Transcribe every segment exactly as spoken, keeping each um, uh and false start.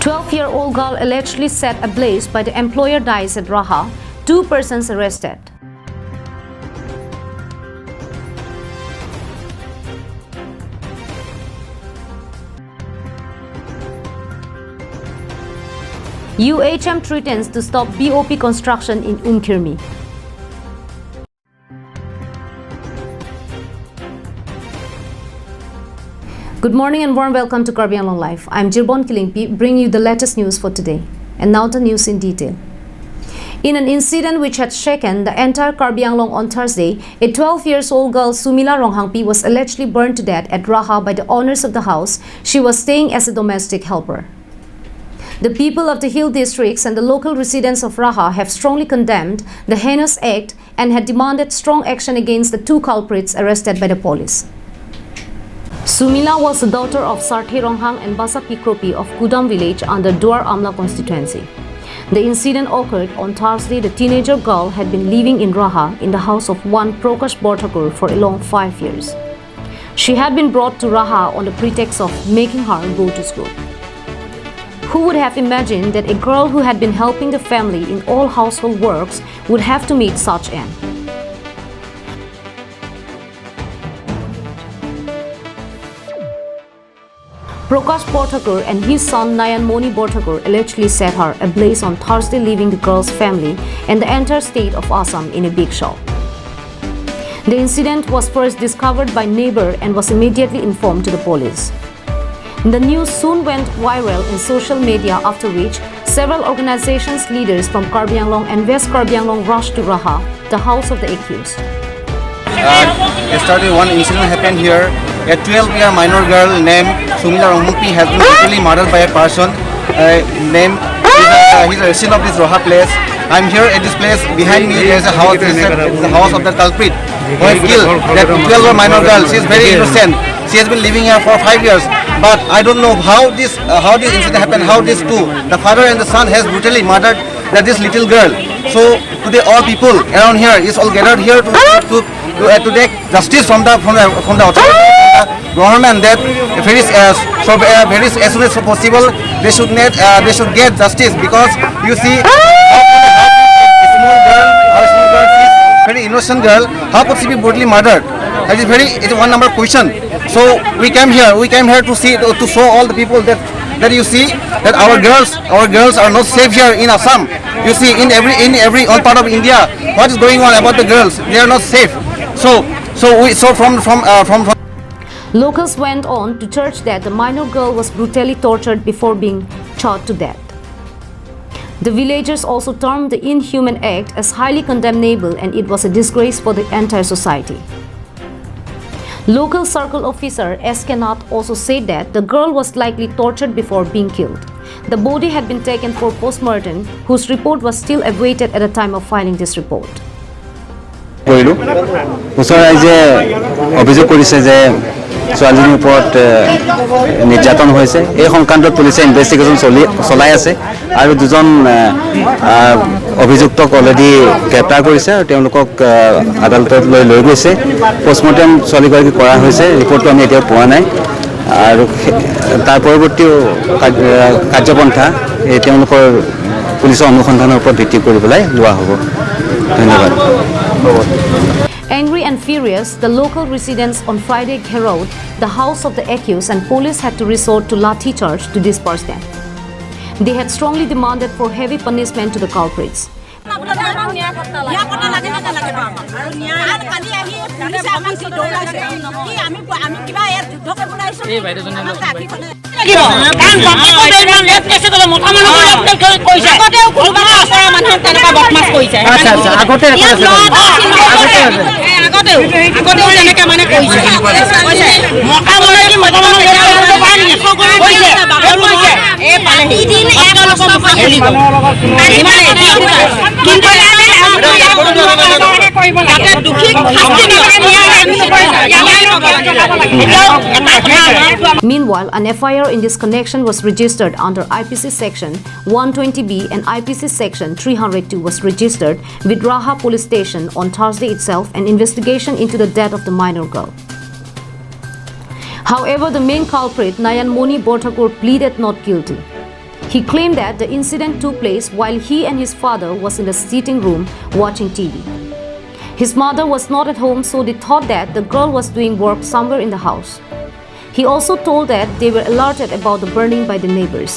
Twelve-year-old girl allegedly set ablaze by the employer dies at Raha, two persons arrested. U H M threatens to stop B O P construction in Umkirmi. Good morning and warm welcome to Karbi Anglong Live. I'm Jirbon Kilingpi, bringing you the latest news for today. And now the news in detail. In an incident which had shaken the entire Karbi Anglong on Thursday, a twelve years old girl, Sumila Ronghangpi, was allegedly burned to death at Raha by the owners of the house she was staying as a domestic helper. The people of the hill districts and the local residents of Raha have strongly condemned the heinous act and had demanded strong action against the two culprits arrested by the police. Sumila was the daughter of Sarthe Ronghang and Basapi Kropi of Kudam village under Duar Amla constituency. The incident occurred on Thursday. The teenager girl had been living in Raha in the house of one Prakash Borthakur for a long five years. She had been brought to Raha on the pretext of making her go to school. Who would have imagined that a girl who had been helping the family in all household works would have to meet such end? Prakash Borthakur and his son Nayan Moni Borthakur allegedly set her ablaze on Thursday, leaving the girl's family and the entire state of Assam in a big shock. The incident was first discovered by neighbor and was immediately informed to the police. The news soon went viral in social media, after which several organizations leaders from Karbi Anglong and West Karbi Anglong rushed to Raha, the house of the accused. Uh, yesterday, one incident happened here. A twelve-year minor girl named Sumila Ronghangpi has been brutally murdered by a person. Uh, named, he's a, uh, he's a resident of this Raha place. I'm here at this place. Behind me, there's a house. This is a, this is the house of the culprit who has killed that twelve-year minor girl. She is very innocent. She has been living here for five years. But I don't know how this, uh, how this incident happened. How these two, the father and the son, has brutally murdered that this little girl. So today, all people around here is all gathered here to to to, uh, to take justice from the from the from the authority, from the government, that very, uh, so, uh, very as soon as possible they should get, uh, they should get justice, because you see how could, how could a small girl, a small girl, she's very innocent girl, how could she be brutally murdered? That is very, it's one number question. So we came here, we came here to see, to, to show all the people that that you see that our girls, our girls are not safe here in Assam. You see, in every, in every all part of India, what is going on about the girls? They are not safe. So, so we, so from from uh, from from Locals went on to charge that the minor girl was brutally tortured before being shot to death. The villagers also termed the inhuman act as highly condemnable, and it was a disgrace for the entire society. Local circle officer S K Nath also said that the girl was likely tortured before being killed. The body had been taken for postmortem, whose report was still awaited at the time of filing this report. কৰিলোঁ। ওচৰ ৰাইজে অভিযোগ কৰিছে যে ছোৱালীজনীৰ ওপৰত, এ, নিৰ্যাতন হৈছে। এই সংক্ৰান্তত পুলিচে ইনভেষ্টিগেশ্যন চলি, চলাই আছে আৰু দুজন, এ, আ, অভিযুক্তক অলৰেডি গ্ৰেপ্তাৰ কৰিছে আৰু তেওঁলোকক, এ, আদালতলৈ লৈ গৈছে। পষ্টমৰ্টেম ছোৱালীগৰাকী কৰা হৈছে, ৰিপৰ্টটো আমি এতিয়াও পোৱা নাই আৰু সে-, তাৰ পৰৱৰ্তীও কাৰ্য-, এ, কাৰ্যপন্থা এই তেওঁলোকৰ পুলিচৰ অনুসন্ধানৰ ওপৰত ভিত্তি কৰি পেলাই লোৱা হ'ব। ধন্যবাদ। Angry and furious, the local residents on Friday gheroed the house of the accused and police had to resort to lathi charge to disperse them. They had strongly demanded for heavy punishment to the culprits. লাগিব। কাৰণ বদমাছ কৰিলে ইমান ৰেপ কেছত মতা মানুহক ৰেপ কৰি কৰিছে। আগতেও কোনোবা ওচৰৰ মানুহক তেনেকুৱা বদমাছ কৰিছে। আচ্ছা, আচ্ছা, আগতে, আগতে, আগতেও, আগতেও তেনেকে মানে কৰিছে। মতা মানুহে কি মতা মানুহ ৰেপ কৰিব পাৰে নেকি? কৰিছে, কৰিছে। এই পালেহি। কিন্তু তাতে দুখীক শাস্তি দিবলৈ নিয়া নাই। Meanwhile, an F I R in this connection was registered under I P C section one twenty B and I P C section three hundred two was registered with Raha Police Station on Thursday itself, an investigation into the death of the minor girl. However, the main culprit, Nayan Moni Borthakur, pleaded not guilty. He claimed that the incident took place while he and his father was in the sitting room watching T V. His mother was not at home, so they thought that the girl was doing work somewhere in the house. He also told that they were alerted about the burning by the neighbors.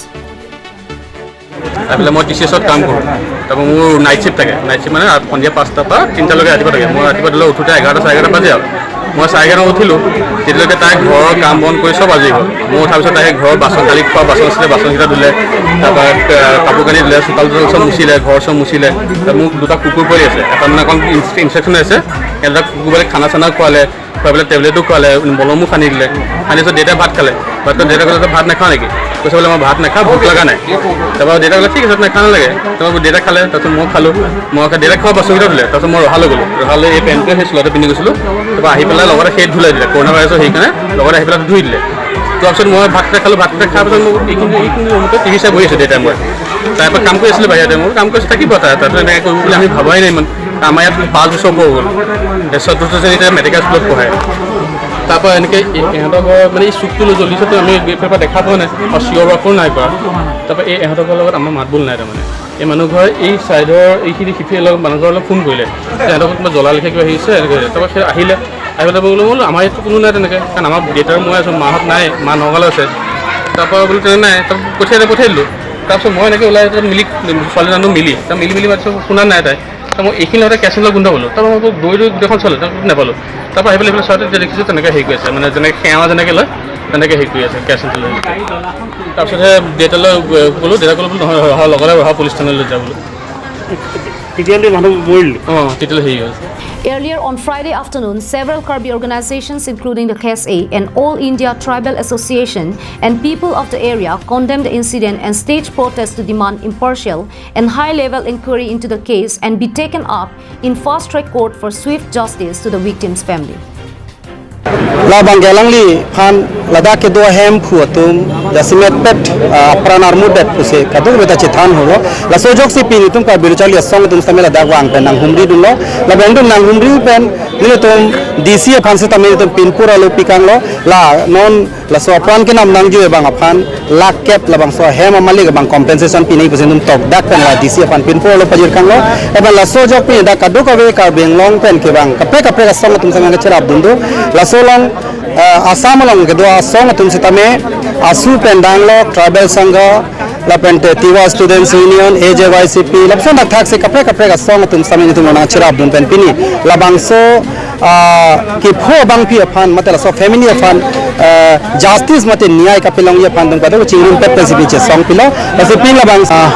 এইফালে মই টি চি এছত কাম কৰোঁ। তাৰপৰা মোৰ night shift থাকে। Night shift মানে ৰাত- সন্ধিয়া পাঁচটাৰ পৰা তিনিটালৈকে ৰাতিপুৱা থাকে। মই ৰাতিপুৱা ধৰি লওক উঠোঁতে এঘাৰটা, চাৰে এঘাৰটা বাজে আৰু। মই চাৰে এঘাৰটা উঠিলোঁ, তেতিয়ালৈকে তাই ঘৰৰ কাম বন কৰি চব আজৰি হ'ল। মই উঠাৰ পিছত তাই ঘৰৰ বাচন, কালি খোৱা বাচন আছিলে, বাচনকেইটা ধুলে, তাৰপৰা আহ, কাপোৰ কানি ধুলে, চোতাল তোতাল চব মুচিলে, ঘৰ চব মুচিলে। তাত মোৰ দুটা কুকুৰ পোৱালি আছে, এটা মানে অকণ ইনফেকশ্যন হৈ আছে, এটা কুকুৰ পোৱালি খানা চানা খোৱালে, খুৱাই পেলাই টেবলেটো খোৱালে, মলমো সানি দিলে। সানি পিছত দেউতাই ভাত খালে। ভাত খালে দেউতাই ক'লে, "তই ভাত নাখাৱ নেকি?" কৈছে বোলে, "মই ভাত নাখাওঁ, ভোক লগা নাই।" তাৰপৰা দেউতাই ক'লে, "ঠিক আছে, নাখাৱ নালাগে।" তাৰপৰা দেউতাই খালে, তাৰপিছত মই খালোঁ। মই খাই দেউতাই খোৱা বাচনকেইটা ধুলে। তাৰপিছত মই ৰহালৈ গ'লোঁ। ৰহালৈ এই পেণ্টটোৱে সেই চোলাটো পিন্ধি গৈছিলোঁ। তাৰপৰা আহি পেলাই লগতে সেই ধুলাই দিলে। কৰোণা ভাইৰাছৰ সেইকাৰণে লগতে আহি পেলাই ধুই দিলে। তাৰপিছত মই ভাতকেইটা খালোঁ। ভাতকেইটা খোৱাৰ পিছত মোক এইখিনি এইখিনি ৰুমতে টিভি চাই বহি আছে দেউতাই মই। তাই পৰা কাম কৰি আছিলোঁ বাহিৰতে। মই কাম কৰি আছোঁ, থাকিব তাই। তাতো এনেকৈ কৰিব বুলি আমি ভবাই নাই ইমান। আমাৰ ইয়াত পাঁচ বছৰ ওপৰ হৈ গ'ল। চতুৰ্থ শ্ৰেণীতে মেট্ৰিক স্কুলত পঢ়ায়। তাৰ পৰা এনেকৈ এই- ইহঁতৰ ঘৰ মানে এই চুকটো লৈ জ্বলিছে, তো আমি এইফালৰ পৰা দেখা পোৱা নাই আৰু চিঞৰ বাখৰ নাই কৰা। তাৰ পৰা এই ইহঁতৰ ঘৰৰ লগত আমাৰ মাত বোল নাই। তাৰমানে এই মানুহ ঘৰ এই চাইডৰ এইখিনি সিফালে অলপ মানুহ ঘৰ অলপ ফোন কৰিলে যে সিহঁতৰ ঘৰত কিবা জ্বলা লিখা কিবা আহিছে এনেকৈ। তাৰ পৰা সেই আহিলে, আহি পেলাই বোলো, বোলো আমাৰ ইয়াততো কোনো নাই তেনেকৈ, কাৰণ আমাৰ দেউতাৰ মই আছোঁ, মাহঁত নাই, মা নগাঁৱত আছে। তাৰ পৰা বোলো তেনে নাই, তাৰ পঠিয়াই পঠিয়াই দিলোঁ। তাৰপিছত মই এনেকৈ ওলাই তাত মিলি ছোৱালী জানো মিলি, তাৰ মিলি মিলি মাতিছোঁ, শুনা নাই তাই। তাৰ মই এইখিনি লগতে কেৰাচিন তেলৰ গোন্ধ পালোঁ। তাৰ মই দৌৰি দৌৰি গোটেইখন চালোঁ, তাত নাপালোঁ। তাৰ পৰা আহি পেলাই এইফালে চাওঁতে তেতিয়া দেখিছোঁ তেনেকৈ হেৰি কৰি আছে, মানে যেনেকৈ সেৱা যেনেকৈ লয় তেনেকৈ হেৰি কৰি আছে কেৰাচিন তেল। তাৰপিছতহে দেউতালৈ ক'লোঁ, দেউতাক ক'লোঁ বোলো, "নহয়, নহয়, লগতে অহা পুলিচ থানালৈ যা" বোলো। তেতিয়াহ'লে মানুহ মৰিল। Oh, তেতিয়াহ'লে হেৰি হ'ল। Earlier on Friday afternoon, several Karbi organizations, including the K S A and All India Tribal Association and people of the area, condemned the incident and staged protests to demand impartial and high-level inquiry into the case and be taken up in fast-track court for swift justice to the victim's family. Labang ke alangliphan ladak kedo ahem phu atum jasemet pet, ah, apran armut det pusi kadokave ta chethan holo. Laso ajoksi pini itum Karbi Lo Charli Asong atum sitame ladak vang pen nanghumri dunlo. Labang itum nanghumri pen nelitum D C aphan sitame itum pinpur alo pikanglo. La non laso apran kenam nangju abang aphan lakh kep labangso ahem amalik abang compensation pinei pusi itum tokdak pen la D C aphan pinpur alo pajirkanglo. Lapen laso ajok pini dak kadokave Karbi Anglong pen kevang kaprek kaprek asong atum sitame nangcherap dun do. Laso along, eh, Assam along kedo asong atum sitame AASU pen danglo, Tribal Sangha, lapente Tiwa Students Union, A J Y C P, lapuson dak thaksi kaprek kaprek asong atum sitame nelitum nangcherap dun pen pini labangso, ah, kepho abangpi aphan mate laso family aphan, ah, justice mate niyai kapelongji aphan itum kadokave chingrum pet pensi pini chesong pilo. Lasi pini labang, ah,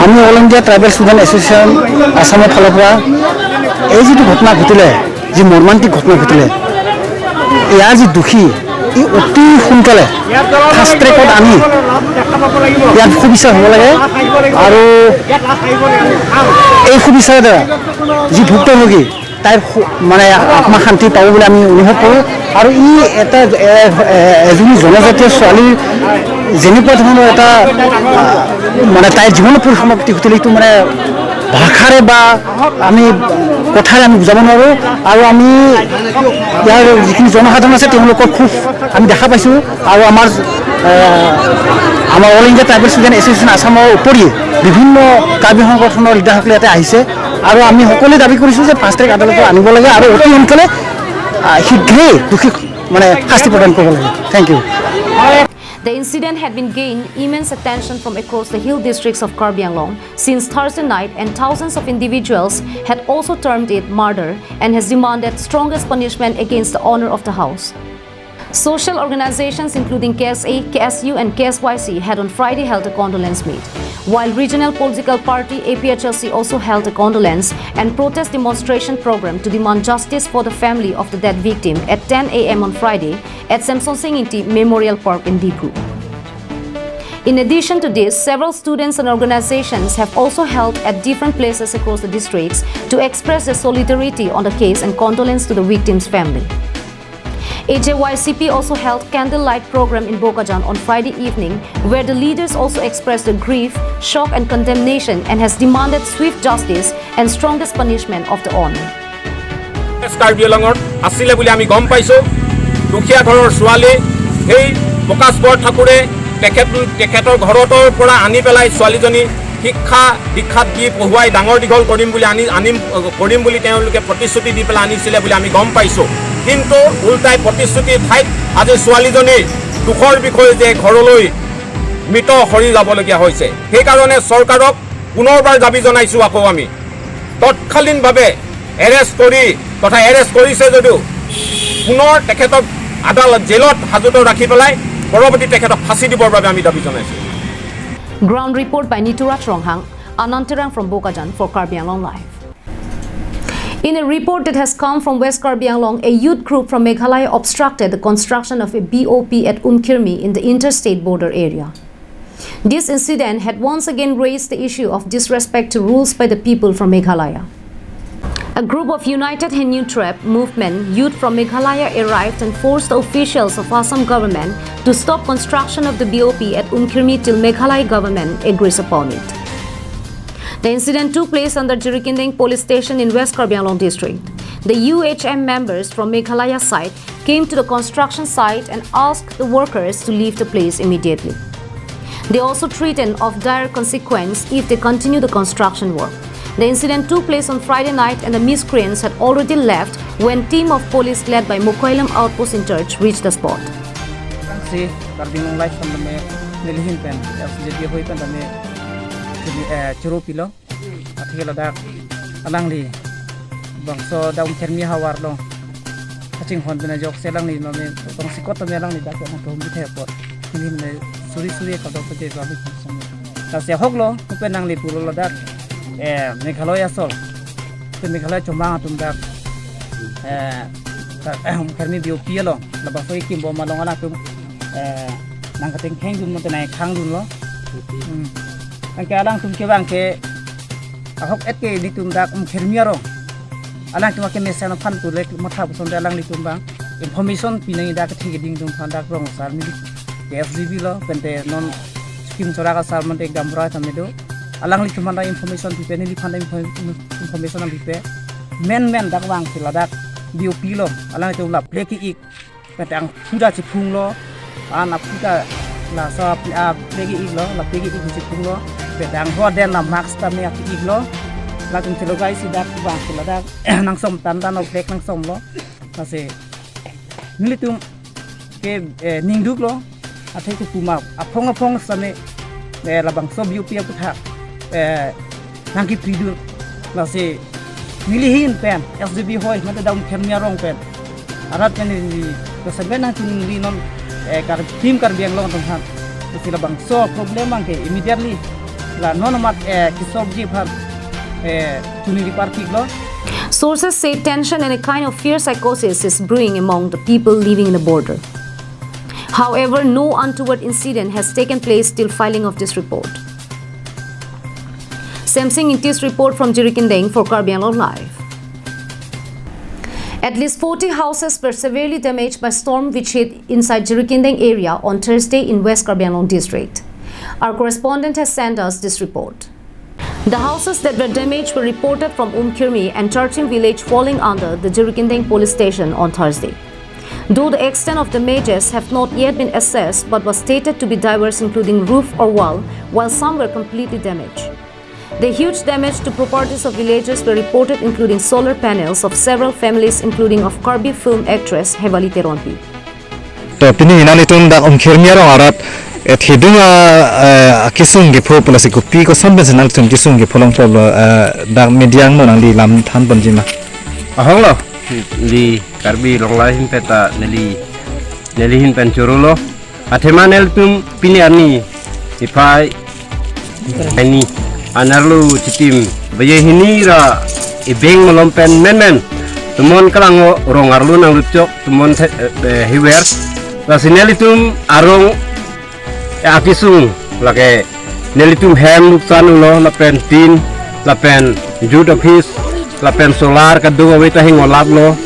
আমি all India tribal student association আছামৰ ফালৰ পৰা এই যিটো ঘটনা ঘটিলে, যি মৰ্মান্তিক ঘটনা ঘটিলে, ইয়াৰ যি দোষী, ই অতি সোনকালে ফাষ্ট ট্ৰেকত আনি ইয়াত সুবিচাৰ হ'ব লাগে আৰু এই সুবিচাৰৰ দ্বাৰা যি ভুক্তভোগী, তাইৰ সু- মানে আত্মা শান্তি পাব বুলি আমি অনুভৱ কৰোঁ। আৰু ই এটা এ- এ- এজনী জনজাতীয় ছোৱালীৰ যেনেকুৱা ধৰণৰ এটা, আহ, মানে তাইৰ জীৱনৰ পৰিসমাপ্তি ঘটিলে, এইটো মানে ভাষাৰে বা আমি কথাৰে আমি বুজাব নোৱাৰোঁ। আৰু আমি ইয়াৰ যিখিনি জনসাধাৰণ আছে, তেওঁলোকৰ ক্ষোভ আমি দেখা পাইছোঁ। আৰু আমাৰ, আহ, আমাৰ all India tribal student association আছামৰ উপৰি বিভিন্ন কাৰ্বি সংগঠনৰ লিডাৰসকল ইয়াতে আহিছে। আৰু আমি সকলোৱে দাবী কৰিছোঁ যে ফাষ্ট ট্ৰেক আদালতত আনিব লাগে আৰু অতি সোনকালে, আহ, শীঘ্ৰেই দোষীক মানে শাস্তি প্ৰদান কৰিব লাগে। Thank you. The incident had been gained immense attention from across the hill districts of Karbi Anglong since Thursday night, and thousands of individuals had also termed it murder and has demanded strongest punishment against the owner of the house. Social organizations including K S A, K S U and K S Y C had on Friday held a condolence meet, while regional political party A P H L C also held a condolence and protest demonstration program to demand justice for the family of the dead victim at ten A M on Friday at Semsonsing Ingti Memorial Park in Diphu. In addition to this, several students and organizations have also held at different places across the districts to express their solidarity on the case and condolence to the victim's family. A J Y C P also held candlelight program in Bokajan on Friday evening, where the leaders also expressed their grief, shock and condemnation and has demanded swift justice and strongest punishment of the owner. Karbi আংলঙত আছিলে বুলি আমি গম পাইছোঁ। দুখীয়া ঘৰৰ ছোৱালী সেই প্ৰকাশ বৰঠাকুৰে তেখেত, তেখেতৰ ঘৰতৰ পৰা আনি পেলাই ছোৱালীজনী শিক্ষা দীক্ষাত দি পঢ়ুৱাই ডাঙৰ দীঘল কৰিম বুলি আনি, আনিম, কৰিম বুলি তেওঁলোকে প্ৰতিশ্ৰুতি দি পেলাই আনিছিলে বুলি আমি গম পাইছো। কিন্তু উল্টাই প্ৰতিশ্ৰুতিৰ ঠাইত আজি ছোৱালীজনীৰ দুখৰ বিষয় যে ঘৰলৈ মৃত শৰীৰ যাবলগীয়া হৈছে। সেইকাৰণে চৰকাৰক পুনৰবাৰ দাবী জনাইছো আকৌ আমি, তৎকালীনভাৱে এৰেষ্ট কৰি তথা এৰেষ্ট কৰিছে যদিও পুনৰ তেখেতক আদালত জেলত হাজোতত ৰাখি পেলাই পৰৱৰ্তী তেখেতক ফাঁচী দিবৰ বাবে আমি দাবী জনাইছো। Ground report by Nitura Chronghang, Anantirang from Bokajan for Karbi Anglong Live. In a report that has come from West Karbi Anglong, a youth group from Meghalaya obstructed the construction of a B O P at Umkhirmi in the interstate border area. This incident had once again raised the issue of disrespect to rules by the people from Meghalaya. A group of United Hindu Tribe movement youth from Meghalaya arrived and forced the officials of Assam government to stop construction of the B O P at Umkhirmi till Meghalaya government agrees upon it. The incident took place under Jirikindeng police station in West Karbi Anglong district. The U H M members from Meghalaya side came to the construction site and asked the workers to leave the place immediately. They also threatened of dire consequence if they continue the construction work. The incident took place on Friday night and the miscreants had already left when team of police led by Mokoilam outpost in charge reached the spot. Si Karbi Anglong Live tame nelihin pen F C J D hoi pen tame chini eh churu pilo. Athe ladak alangli bangso da Umkhirmi havar lo. Kachinghon pen ajok si alangli mame tong sikot tame alangli dak na tum bithe apot. Nelihin suri suri kadok pete babi. Lasi ahok lo, kupen nangli pulo ladak. Eh, Meghalaya asol. Te Meghalaya chomang atum dak. Eh, ta- Umkhirmi B O P along. Labangso ikim bom along alangtum. Eh, nang kating kheng dun mate nai khang dun lo. Hmm. Anke alangtum ke bang ke ahok et ke nelitum dak Umkhirmi arong. Alangtum ke mesen aphan tu lek matha puson te alanglitum bang. Information pinang dak thik ding dum phan dak rong sar mili. K S G B lo, pente non Kim Choraka sar mante gamra tame do. Alanglitum manta information pipe, neli phan info- information pipe. Men men dak vang si ladak B O P lo. Alanglitum la plek ik. Pente ang puja chiphung lo. An aputa la so a plek ik lo, la plek ik chiphung lo. Pente ang ho den la mask tame ik lo. Latum chelo guys si dak vang si ladak nangsom tan tan plek nangsom lo. Lasi nelitum ke eh, ningduk lo, athe ke puma aphong aphong same eh, labangso B O P aputhak eh, nangkipridun. Lasi nelihin pen S G B hoi mate da Umkhirmi arong pen arat pen neli kesemen nangtun neli non eh, kar tim Karbi Anglong tonghan. Lasi labangso problem bang ke immediately la non amat eh, kisolve ji aphan eh, chunili parpik lo. Sources say tension and a kind of fear psychosis is brewing among the people living in the border. However, no untoward incident has taken place till filing of this report. Semsing Ingti's report from Jirikindeng for Karbi Anglong Live. At least forty houses were severely damaged by storm which hit inside Jirikindeng area on Thursday in West Karbi Anglong district. Our correspondent has sent us this report. The houses that were damaged were reported from Umkhirmi and Charchim village falling under the Jirikindeng police station on Thursday. Though the extent of damages have not yet been assessed but was stated to be diverse including roof or wall, while some were completely damaged. The huge damage to properties of villagers were reported including solar panels of several families including of Karbi film actress Hevali Teronpi. To pini nanglitum dak Umkhirmi arong arat et hidung a eh, akisung kepho pula si kopi koson pensi nanglitum kisung kepho longpo lo eh, dak mediang no nangli lam than ponji ma. Ahong lo. Di Karbi Anglong Live hin penta neli nelihin pen churu lo. Athema nelitum pini arni iphai ani anerlo chitim baje hini ra ibeng malom pen men men tumon kalang rong arlo nangluchok tumon the- eh, hiver. Lasi nelitum arong eh, akisung lake nelitum hem luksan lo lapen tin lapen jut office lapen solar kadung ave ta hingolap lo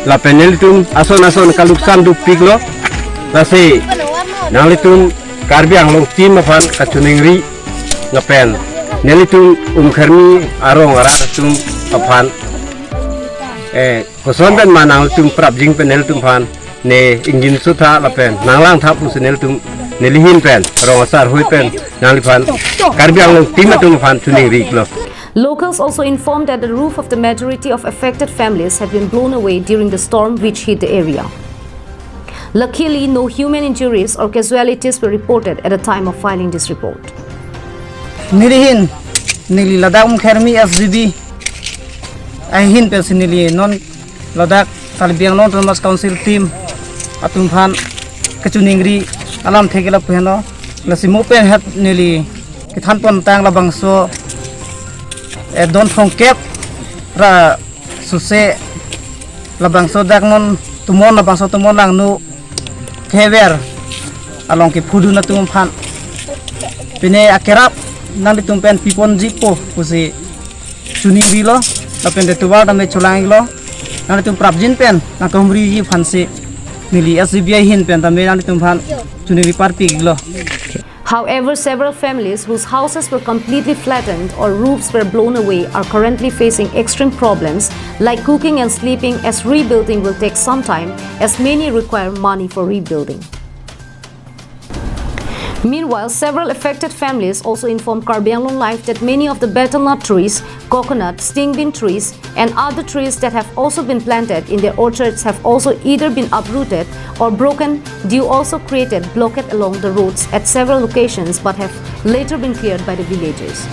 lapen nelitum ason ason kaluksan dupik lo. Lasi nanglitum Karbi Anglong tim aphan kachiningri lapen nelitum Umkhirmi arong arat atum aphan eh koson pen ma nangtum prapjin pen nelitum aphan ne ingjinso tha lapen nanglang tha pusi nelitum neli ahin pen, rong asar hui pen, nangliphan, Karbi Anglong team atum aphan choningri-iklo. Locals also informed that the roof of the majority of affected families have been blown away during the storm which hit the area. Luckily, no human injuries or casualties were reported at the time of filing this report. Neli ahin, neli ladak Umkhermi S G B ahin pensi neli non ladak Karbi Anglong Autonomous Council team atum aphan kachoningri alamthe ke lapu henlo. Lasi mo pen het neli kethan pontang labangso, eh, don phrongkep ra suse labangso dak non tomon, labangso tomon langno kever along kepudun atum aphan pine akerap nanglitum pen piponjipo pusi choningrilo, lapen te tovar tame cholang-iklo, nanglitum prapjin pen nangkahumriji aphansi neli S G B ahin pen tame nanglitum aphan choningri parpik-iklo. However, several families whose houses were completely flattened or roofs were blown away are currently facing extreme problems like cooking and sleeping, as rebuilding will take some time, as many require money for rebuilding. Meanwhile, several affected families also informed Karbi Anglong Live that many of the betel nut trees, coconut, sting bean trees, and other trees that have also been planted in their orchards have also either been uprooted or broken, due also created blockade along the roads at several locations but have later been cleared by the villagers.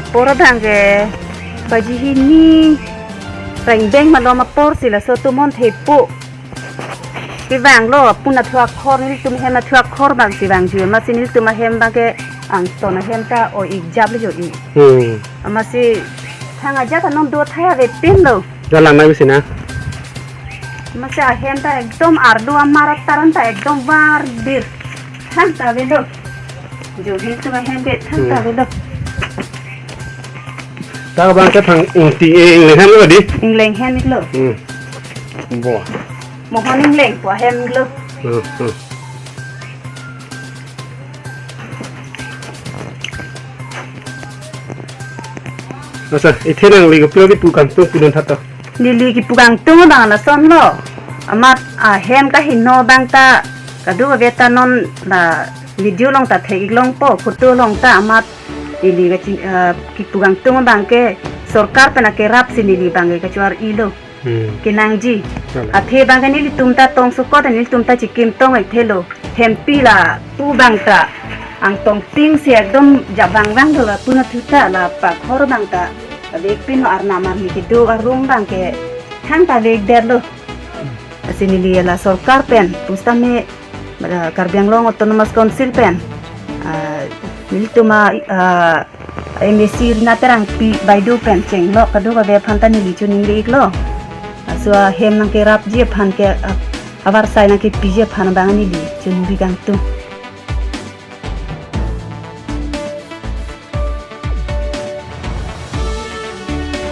Apor abang ke baji hini reng beng malom apor si laso tomon thepo. Kevanglo, puna thua khor, nelitum hem athua khor abang si vangji, amatsi nelitum ahem abang ke angton ahem ta o-ik jap le jo-ik. Hmm. Amatsi thang ajat anong do thai avepinlo. Jalan na bisina. Amatsi ahem ta ekdom ardu amar ataran ta ekdom var bir. Thang ta avelo. Jo nelitum ahem ke thang ta avelo. Ta abang ke thang ingti ingleng hem lo di. Ingleng hem lo. Hmm. Bo. Mohon ingleng po hem lo. Hmm, hmm. Asa, ithe nangli kopilo kipu kangtung pudun tha to. Neli kipu kangtung abang lasonlo. Amat ahem kaheno abang ta kadokave ta non la video along ta thek-ik longpo, photo along ta amat neli kachi, eh, kipu kangtung abang ke sorkar pen akerap si neli abang ke kachovar-ilo. Hmm. Kenangji. Chalo. Athe abang ke nelitum ta tongsokot, nelitum ta chikim tong-ik thelo. Hempi lapu abang ta angtong ting si ekdom jabang bang do lapu na thuta la pakhor abang ta. Avepinlo, arnam arni kedo arum abang ke thang ta avekdetlo. Lasi neli la sorkar pen pusitame, ah, Karbi Anglong Autonomous Council pen, ah, nelitum a, ah, M A C Rina Terangpi Baideo pen chenglok kadokave aphan ta neli choningri-iklo. Laso ahem nangkerapji aphan ke, ah, avarsai nangkepiji aphan abang neli choningri kangtung.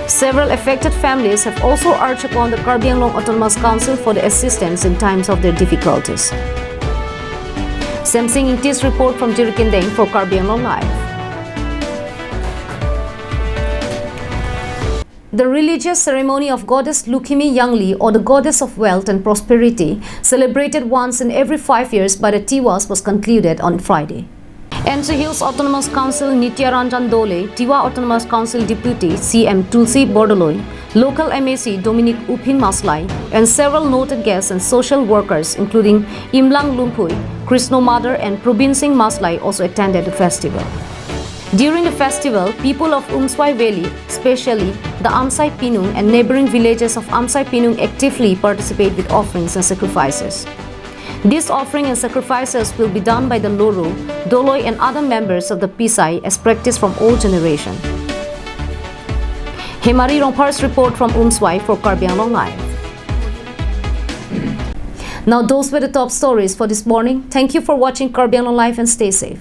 Several affected families have also urged upon the Karbi Anglong Autonomous Council for the assistance in times of their difficulties. Semsing Ingti's report from Jirikindeng for Karbi Anglong Live. The religious ceremony of Goddess Lukhimi Yangli, or the Goddess of Wealth and Prosperity, celebrated once in every five years by the Tiwas, was concluded on Friday. N C Hills Autonomous Council Nitya Ranjan Dole, Tiwa Autonomous Council Deputy C M Tulsi Bordoloi, local M A C Dominic Uphin Maslai, and several noted guests and social workers including Imlang Lumphui, Krishno Madar, and Probin Singh Maslai also attended the festival. During the festival, people of Umswai Valley, especially the Amsai Pinung and neighboring villages of Amsai Pinung, actively participate with offerings and sacrifices. This offering and sacrifices will be done by the Loro, Doloi and other members of the Pisai as practice from old generation. Hemari Rongphar's report from Umswai for Karbi Anglong Live. Now those were the top stories for this morning. Thank you for watching Karbi Anglong Live and stay safe.